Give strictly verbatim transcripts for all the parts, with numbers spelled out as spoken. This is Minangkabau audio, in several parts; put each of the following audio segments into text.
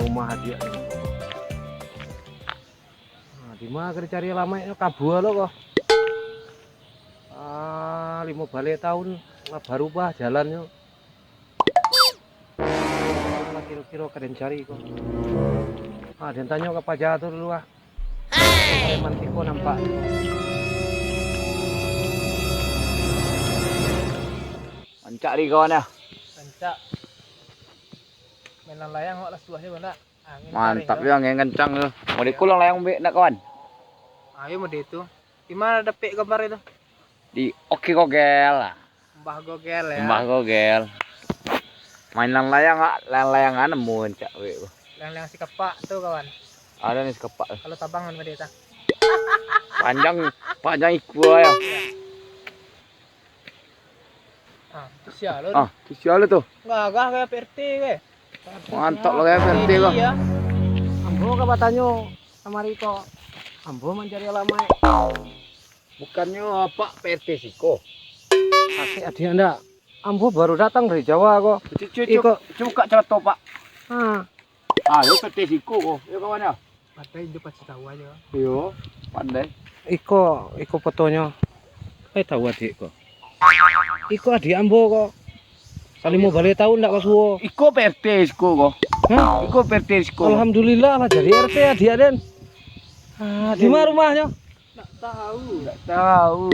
Rumah adiak ni. Nah, di ma ka dicari alamaiknyo, kabua lo ko. Ah, limo baleh taun lah barubah jalannyo. Lah kiro-kiro ka den cari ko. Ah, den tanyo ka paja tu dulu ah. Preman siko nampak. Rancak di kawan ah. Rancak. Main layang awak lah suah je, Bang, dak? Angin tarik, mantap yo. Angin kencang tu. Mau dikulang layang, Bek, nak kawan? Ayo, mau di itu. Di mana dapek gambar itu? Di Oke Google. Mbah Google, ya. Mbah Google. Main layang-layang, ah, layang-layangan nemu rancak, Bek. Layang-layang si kapak tu, kawan. Ada ni si kapak tu. Kalau tabang kan dia, tah. Panjang, panjang ikua ya. Ah, tu sia lo tu. Ah, tu sia lo tu. Gagah kayak P R T ke. Mantap lo kayak P R T ko. Iya. Ambo ka batanyo kamari ko. Ambo mancari alamaik. Bukannyo apak P R T siko? Asik adiak ndak? Ambo baru datang dari Jawa ko. Cu-, cu-, cu-, iko. Cubo bukak carato, Pak. Ha. Ah, yo P R T siko ko. Yo kawan yo. Pandai inyo pasti tahu aja. Iyo, pandai. Iko, iko fotonyo. Eh, tahu adiak ko. Iko adiak ambo ko. Salimo baleh taun ndak kasuo. Iko P R T siko ko. Hah? Iko P R T siko. Alhamdulillah lah jadi R T adiak den. Ah, di ma rumahnyo? Ndak tahu. Ndak tahu.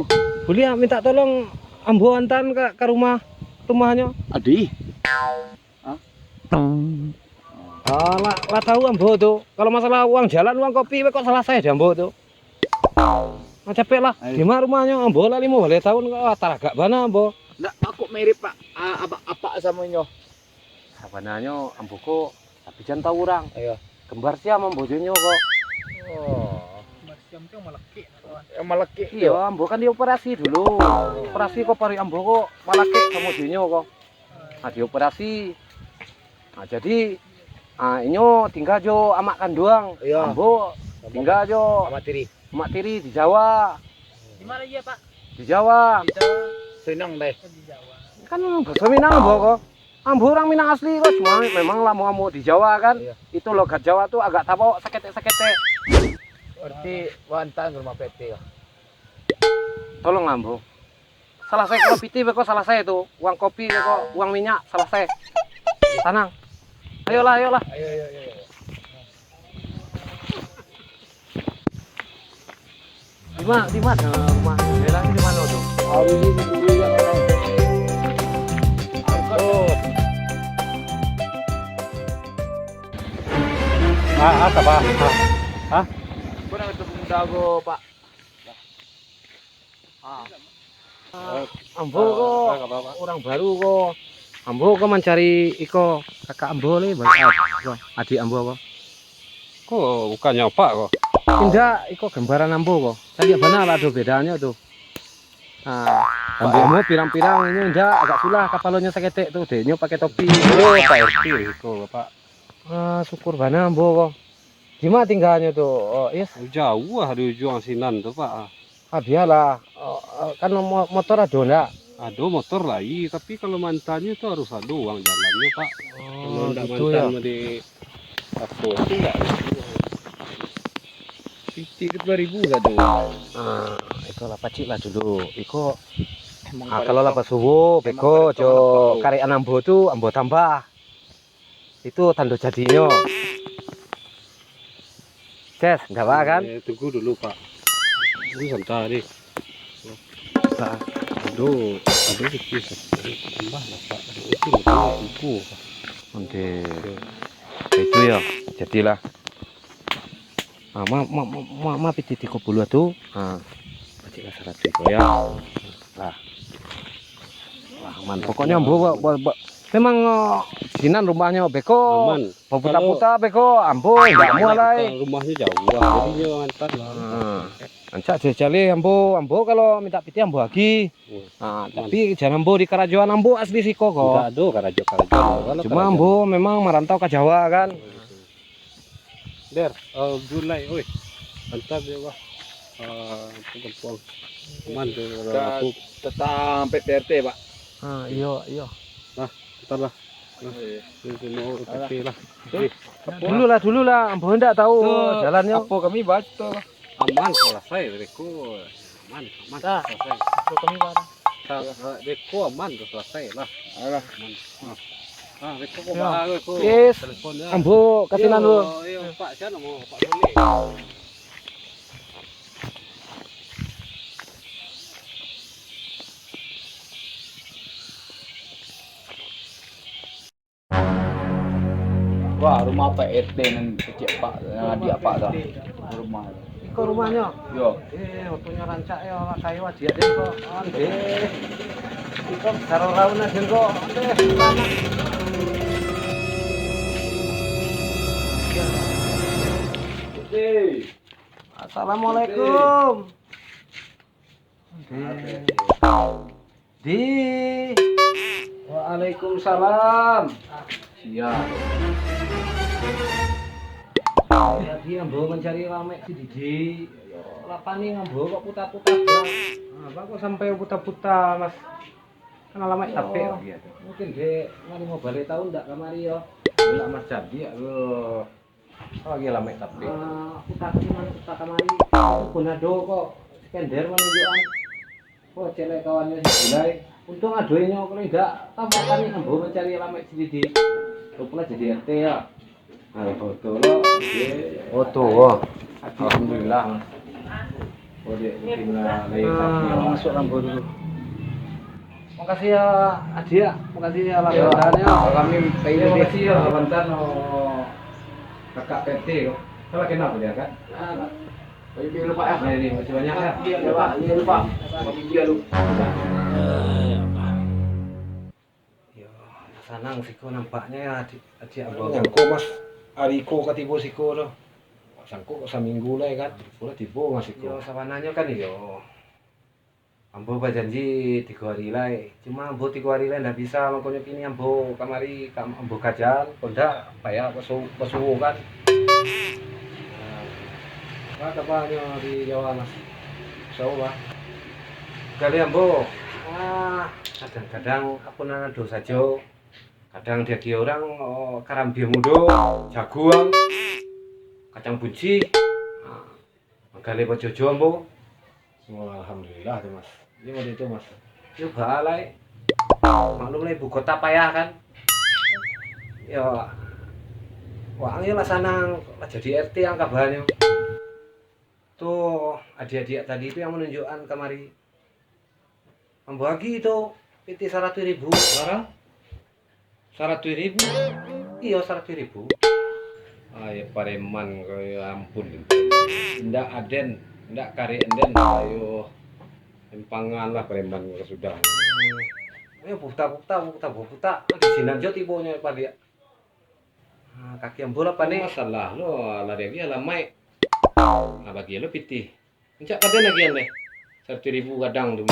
Buliah minta tolong ambo antaan ka, ka rumah, rumahnyo. Adi. Hah? Ah, lah, lah tahu ambo tu. Kalau masalah uang jalan, uang kopi, kok salasai di ambo tu. Ah, capek lah. Ayo. Di ma rumahnyo? Ambo lah limo baleh taun, kok taragak bana ambo. Ndak, kok mirip, Pak. Ah, apak, apak samo inyo. Sabananyo ambo ko tapi jan tahu urang. Iyo. Kembar siam ambo jo inyo ko. Oh. Kembar siam tu yang malakik, kawan. Yang malakik tu. Iyo, ambo kan dioperasi dulu. Operasi ko paruik ambo ko malakik samo jo inyo ko. Nah, dioperasi. Nah, jadi, ah, inyo tingga jo amak kanduang. Iyo. Ambo tingga jo amak tiri. Amak tiri di Jawa. Di mana dia, Pak? Di Jawa. Di Jawa. Senang deh. Di Jawa. Kan baso Minang ambo ko. Ambo urang Minang asli ko, cuma memang lamo-lamo di Jawa kan. Iyo. Itu logat Jawa tu agak tabao saketek-saketek. Berarti wak antaan ka rumah P T lah. Tolong ambo. Salasai kalau piti beko salasai tu, uang kopi beko, uang minyak salasai. Tanang. Ayolah, ayolah. Ayo, ayo, ayo. Di ma-, di mana rumah? Daerah di mana tu? Oh. Ah, ah, apa? Ah. Ah? Kau nak ketemu muda ko, Pak? Ah. Ambo ko, ah, apa, Pak? Urang baru ko. Ambo ko mancari iko kakak ambo ni, Bang. Ah, iko, adik ambo ko. Ko bukannyo apak ko? Indak, iko gambaran ambo ko. Tadi bana lah ado bedanyo tu. Ah, ambo pirang-pirang inyo indak, agak sulah kapalonyo saketek tu, dek inyo pakai topi. Oh, Pak R T iko, Bapak. Ah, syukur bana ambo ko. Di ma tingganyo tu? Oh, yes. Jauah di ujuang sinan tu, Pak. Ah, bialah. Oh, oh, kan mo-, motor ado ndak? Ado motor lai, tapi kalau maantanyo tu harus ado uang jalannyo, Pak. Oh, kalau ndak gitu maantan yo. Di apo tu ndak. Piti ka dua ribu lah tu. Ah, itulah pacik lah dulu. Iko, emang ah, kalau lah basuo, emang beko jo karekan ambo tu, ambo tambah. Itu tando jadinyo. Ces, ndak apa kan? Eh, tunggu dulu, Pak. Ini santai ni. Nah. Aduh, aduh, kecil. Tambah lah, Pak. Aduh, itu, itu, itu, Pak. Oke. Oke. Itu ya, jadilah. Ah, ma, ma, ma, ma, ma, piti tigo puluah tu. Ah, pacik lah saratuih ko ya. Lah. Lah, aman. Pokoknyo ambo ba, ba, ba, memang, eh, sinan rumahnyo beko. Aman. Baputa-puta beko, ambo indak amuah lai. Kalau rumahnyo jauah, jadi nyo antar lah. Ah. Rancak cari-cari ambo, ambo kalau minta piti ambo agi. Hmm. Ah, aman. Tapi jan ambo di karajoan ambo asli siko ko. Indak ado karajo-karajo. Cuma ambo memang marantau ka Jawa kan. Der, eh, gulai, oi. Antar dia, wah. Eh, ke kampuang. Aman tu, ka aku. Tetang P T R T, Pak. Ah, iyo, iyo. Nah, antar lah. Itu mau P T lah. Dulu lah, dulu lah, ambo ndak tahu jalannyo. Apo kami baco lah. Aman, salasai, Riko. Aman, aman, salasai. Apo kami baco. Riko aman, salasai lah. Alah. Aman. Ah, Riko kok baco, Riko. Yes. Telepon dia. Ambo kasinan dulu. Iyo, Pak, siapa nama? Pak Sule. Wah, rumah Pak R T nan kecek Pak, nan adiak Pak tu. Rumah. Iko rumahnyo? Yo. Eh, fotonyo rancak yo, lah kayo adiak den ko. Ondeh. Iko saro raun aden ko. Ondeh. Assalamualaikum. Di. Waalaikumsalam. Siap. Jadi ambo mancari alamat si Didi. Yo, lah paning ambo kok puta-puta. Nah, kok sampai puta-puta, Mas? Kan alamat tapek lagi tu. Mungkin dek, mari mau balik tahun ndak kamari yo. Ndak, Mas, jadi yo. Lagi alamat tapek. Ah, aku tak kenal, tak kamari. Aku pun ado kok. Sekender manunjukan. Kok cek lai kawannyo si Julai. Untung ado inyo, kalau indak, tambah panik ambo mancari alamat si Didi. Kau pula jadi R T yo. Ah, foto lo. Foto, wah. Alhamdulillah. Oh, dek, mungkin lah, lain tapi yo. Masuk lampu dulu. Makasih ya, Adiak. Makasih ya, lah. Yo, kami pai dulu. Makasih ya, bantuan, oh, kakak P T ko. Kalau kenal dia kan? Ah, Pak. Baik, lupa ya. Nah, ini masih banyak ya. Iya, Pak. Iya, lupa. Iya, lupa. Yo, sanang siko nampaknyo ya, Adiak, Adiak abang. Sangko, Mas, ari ko ka tibo siko tu. Sangko kok saminggu lai kan. Pulo tibo, Mas, siko. Yo, sabananyo kan yo. Ambo bajanji tigo ari lai. Cuma ambo tigo ari lai ndak bisa, makonyo kini ambo kamari, kam-, ambo kajan, kok ndak, payah basu-, basuo kan. Nah, baa kabanyo di Jawa, Mas? Insya Allah. Gali ambo, ah, kadang-kadang apo nan ado sajo. Kadang diagiah urang, oh, karambia mudo, jaguang, kacang bunci. Nah, manggaleh bajojo ambo. Wah, alhamdulillah tu, Mas. Iyo, model itu, Mas. Yo, baa lai. Maklum lah, ibu kota payah, kan. Yo, waang yo lah sanang, lah jadi R T ang kabanyo. Tu, adiak-adiak tadi tu yang manunjuakan kamari. Ambo agiah tu, pitih saratuih ribu. Bara? Saratuih ribu? Iyo, saratuih ribu. Ai, pareman ko, yo ampun. Indak aden, indak karek aden, ayo. Empangan lah pareman ko sudah. Ayo, puta-puta, puta-puta. Di sinan jo tibonyo paliak. Ah, kaki ambo lah panek. Masalah lo, lah diagiah alamaik. Ah, bagi lo pitih. Rancak ka den agiahan deh. Saratuih ribu gadang tu.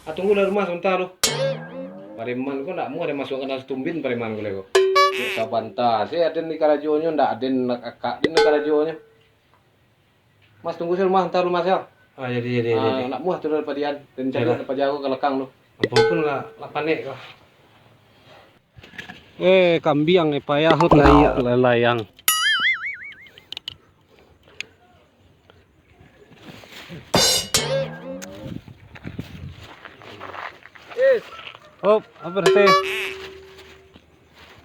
Ah, tunggulah rumah sabanta tu. Pareman ko ndak amuah den masuakkan dalam situmbin pareman ko lai ko. Sabanta se aden di karajonyo, ndak aden nak akak den di karajonyo. Mas, tunggu se rumah sabanta tu, Mas, yo. Ah, jadi, jadi, ah, jadi. Ndak amuah tu dari padian. Den cari. Iyolah. Dapat jago ka lakang tu. Ampun pun lah, lah panek ko. Eh, kambiang, eh, payah naiak layang. Is. Hop, apo teh?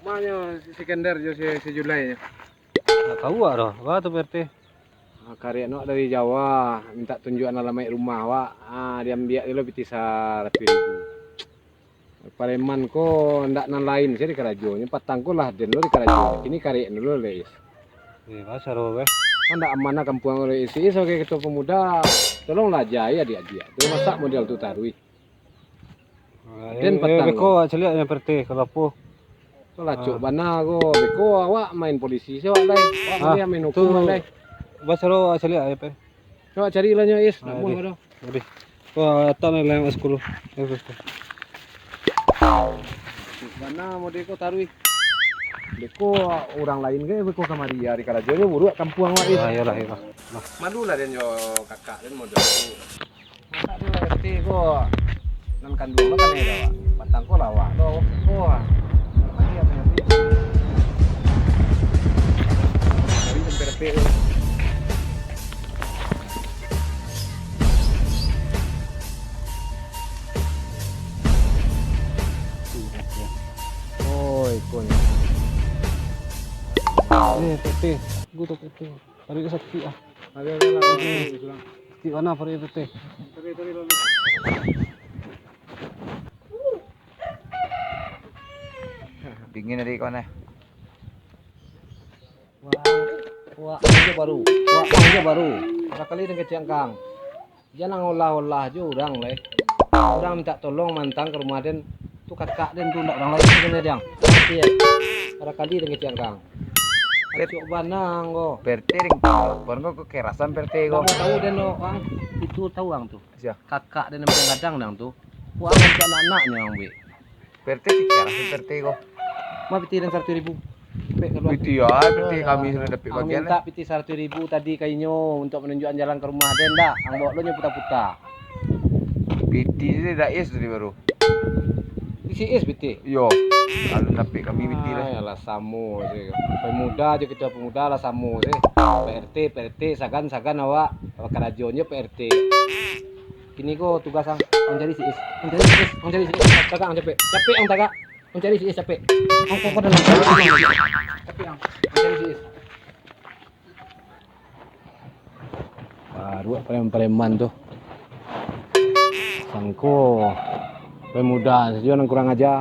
Manyo si Iskandar jo si, si Julai nyo? Ndak tahu awak doh. Apo tu, P R T? Ah, karek awak dari Jawa, mintak tunjuakan alamaik rumah awak. Ah, diambiak dulu pitih saratuih ribu. Pareman ko ndak nan lain sajo dikarajonyo, patang ko lah den lo dikarajonyo. Kini karek dulu, Is. Eh, pasal lo, weh. Kan ndak amanah kampuang lo, Is. Is, sabagai ketua pemuda, tolonglah ajai adiak-adiak tu, masak model tu taruih. Ah, den eh, patang eh, beko ko. Awak caliak nyo, P R T, kalau apo. Ko lacok bana ko, beko awak main polisi se awak lai. Awak maliah main hukum lai. Baa caro awak caliak, P R T? Awak cari lah nyo, Is. Ah, namuah deh. Ko doh. Deh. Ko atak ni lah masuk dulu. Eh, beko. Bana mode ko taruih. Beko urang lain ko, beko kamari ari karajonyo buruak kampuang awak, Is. Ah, iyolah, iyolah. Nah. Malu lah den jo kakak den model tu. Masak dulu lah, R T ko. Nan kanduang lo kan ado, Wak. Patang ko lah, Wak. Lo, ko, Wak. Ni, P T. Gue tu P T. Tarik sakit ah. Ada, ada lah. Sakit mana paruik P T? Tarik, tarik lalu. Dingin tadi kawan eh. Wah, wah, aja baru. Wah, aja baru. Barakali dengan cangkang. Jangan olah-olah jo urang lai. Urang minta tolong mantang ka rumah den. Tu kakak den tu, ndak urang lain sabananyo, Diang. Iyo. Barakali den kecek ang. Acok bana ang ko. P R T deng lapor ko kekerasan P R T ko. Ndak mau tahu den lo, ang. Itu tahu ang tu. Sia? Kakak den nan paling gadang nang tu. Wah, ang tu anak-anaknyo ang buek. P R T kekerasan P R T ko. Ma pitih den saratuih ribu. Pek kaluar. Pitih ai, pitih kami sudah dapek bagian. Ang minta pitih saratuih ribu tadi ka inyo untuak manunjuakan jalan ka rumah den, ndak? Ang bawa lo nyo puta-puta. Pitih si Dais tadi baru. Di si Is pitih? Iyo. Alun dapek kami pitih lah. Ai, alah, samo se. Pemuda jo ketua pemuda lah samo se. P R T, P R T, sagan, sagan awak. Karajonyo P R T. Kini ko tugas ang, ang cari si Is. Ang cari si Is, ang cari si Is. Tagak ang capek. Capek ang tagak. Ang cari si Is capek. Ang koko dalam. Capek ang. Ang cari si Is. Baruak preman-preman tu. Sangko pemuda sajo nan kurang aja.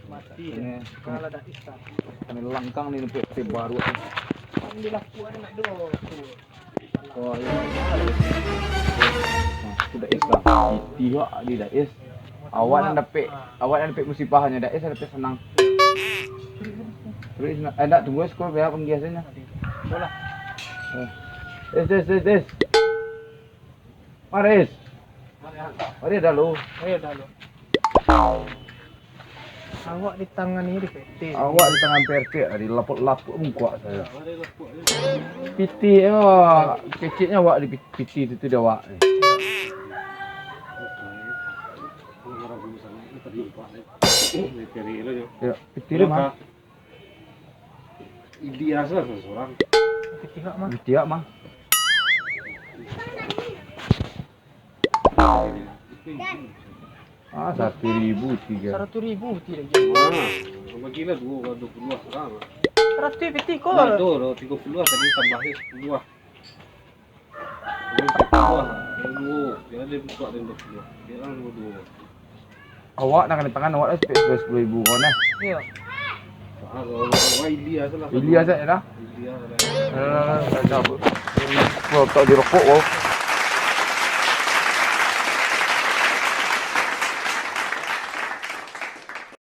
Mati. Ini, ini kami langkang ni, nampak baruak ni. Alhamdulillah, kuat nak doh. Oh, iyo. Nah, tu Dais lah. Pitih awak di Dais. Awak nan dapek, awak nan dapek musibah nyo, Dais dapek sanang. Terus, eh, ndak, tunggu skul, biar panggia sajo. Bola. Eh. Is, is, is, is. Maris. Mari dah lu. Ayo dah lu. Awak ditangani di P T. Awak di tangan P R T, ari lapuk-lapuk mungkuak sajo. Pitih nyo, keceknyo awak di pit-, pitih tu, tu di awak ni. Yo, pitih tu mah. Ilia salah surang. Pitih awak mah. Pitih awak mah. Ah, saratuih ribu tigo. Saratuih ribu tigo. Ah, bagilah duo, duo puluah surang. Saratuih pitih ko. Nah, tu, tu, tigo puluah tadi tambah sapuluah. Duo puluah. Yang duo, yang ada buka dan duo puluah. Yang duo, duo. Awak nak kena tangan awak lah, sapuluah ribu kawan lah. Iyo. Ah, kalau awak Ilia salah. Ilia sajo lah. Ilia salah. Eh, dah, dah. Kalau tak dirokok, kau.